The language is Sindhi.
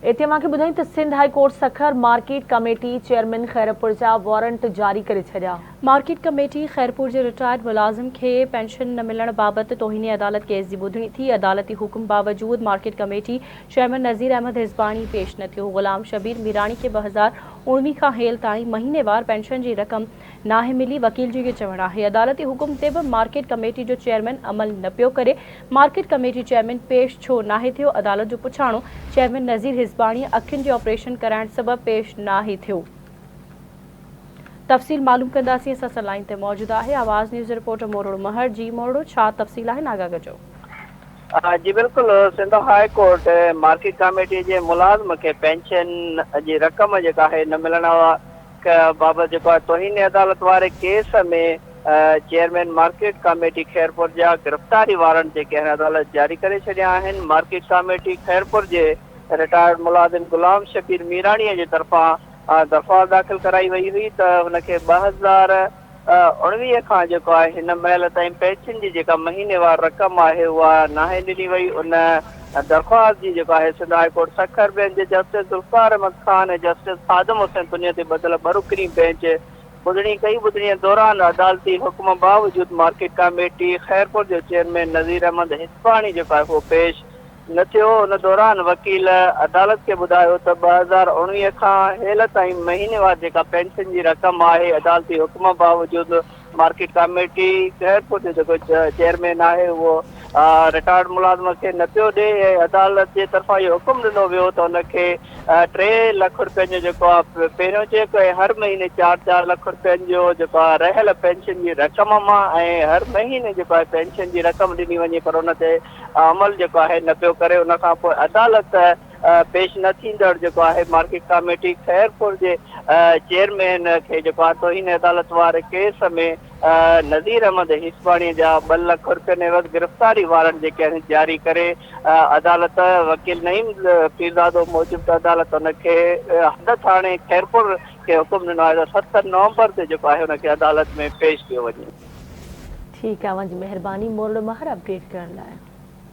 اتي اوهان کي ٻڌايون ته Sindh high court Sukkur market committee chairman Khairpur جا وارنٽ جاري ڪري ڇڏيا. مارڪيٽ ڪميٽي خيرپور جي رٽائرڊ ملازم کي پينشن نه ملڻ بابت توهين عدالت ڪيس جي ٻڌڻي ٿي، عدالتي حڪم باوجود market committee chairman Nazir Ahmed Hisbani پيش نه ٿيو، غلام شبير ميراڻي کي 2019 کان هيل تائين مهينيوار پينشن جي رقم ناهي ملي، وڪيل جو اهو چوڻ آهي عدالتي حڪم تي به مارڪيٽ ڪميٽي جو چيئرمين عمل نه پيو ڪري، مارڪيٽ ڪميٽي چيئرمين پيش ڇو ناهي ٿيو، عدالت جو پڇاڻو چيئرمين نذير هيسباڻي اکين جي آپريشن ڪرائڻ سبب پيش ناهي ٿيو. تفصيل معلوم ڪنداسين اسان سان لائين تي موجود آهي آواز نيوز رپورٽر مورڙو مهر جي مورڙو ڇا تفصيل آهن آگاهه ڪجو. جي بلڪل Sindh high court market committee جي ملازم کي پينشن جي رقم جيڪا آهي نه ملڻ بابت جيڪو آهي توهين عدالت واري case ۾ chairman market committee Khairpur جا گرفتاري وارنٽ جيڪي آهن عدالت جاري ڪري ڇڏيا آهن مارڪيٽ ڪاميٽي خيرپور جي رٽائرڊ ملازم غلام شبير ميراڻي جي طرفان درخواست داخل ڪرائي وئي هئي ته هن کي 2019 کان جيڪو آهي هن مهل تائين پينشن جي جيڪا مهينيوار رقم آهي اها ناهي ڏني وئي ان درخواست جي جيڪو آهي Sindh high court Sukkur bench جي جسٽس ذوالفقار احمد خان ۽ جسٽس خادم حسين تنيو تي ٻڌل ٻه رڪني بينچ ٻڌڻي ڪئي ٻڌڻي دوران عدالتي حڪم باوجود مارڪيٽ ڪاميٽي خيرپور جو چيئرمين نذير احمد هسپاڻي جيڪو آهي اهو پيش نه ٿيو ان دوران وڪيل عدالت کي ٻڌايو ته 2019 کان هيل تائين مهينيوار جيڪا پينشن جي رقم آهي عدالتي حڪم باوجود مارڪيٽ ڪاميٽي خيرپور جو جيڪو چيئرمين آهي اهو رٽائرڊ ملازم کي نه پيو ڏي ۽ عدالت جي طرفان اهو حڪم ڏنو ويو ته ان کي 3 لک رپين جو جيڪو آهي پهريون چيڪ ۽ هر مهيني 4 4 لک رپين جو جيڪو آهي رهيل پينشن جي رقم مان ۽ هر مهيني جيڪو آهي پينشن جي رقم ڏني وڃي پر ان تي عمل جيڪو آهي نه پيو ڪري ان کان پوء عدالت پيش نه ٿيندڙ جيڪو آهي مارڪيٽ ڪاميٽي خيرپور جي چيئرمين کي جيڪو آهي توهين عدالت واري ڪيس ۾ نذير احمد هيسباڻي جا 2 لک رپين عيوض گرفتاري وارنٽ جيڪي آهن جاري ڪري عدالت وڪيل نعيم پيرزادو موجب ته عدالت ان کي حد ٿاڻي خيرپور کي حڪم ڏنو آهي ته 7 نومبر تي جيڪو آهي ان کي عدالت ۾ پيش ڪيو وڃي. ٺيڪ آ اوهان جي مهرباني مورڙو مهر اپڊيٽ ڪرڻ لاء.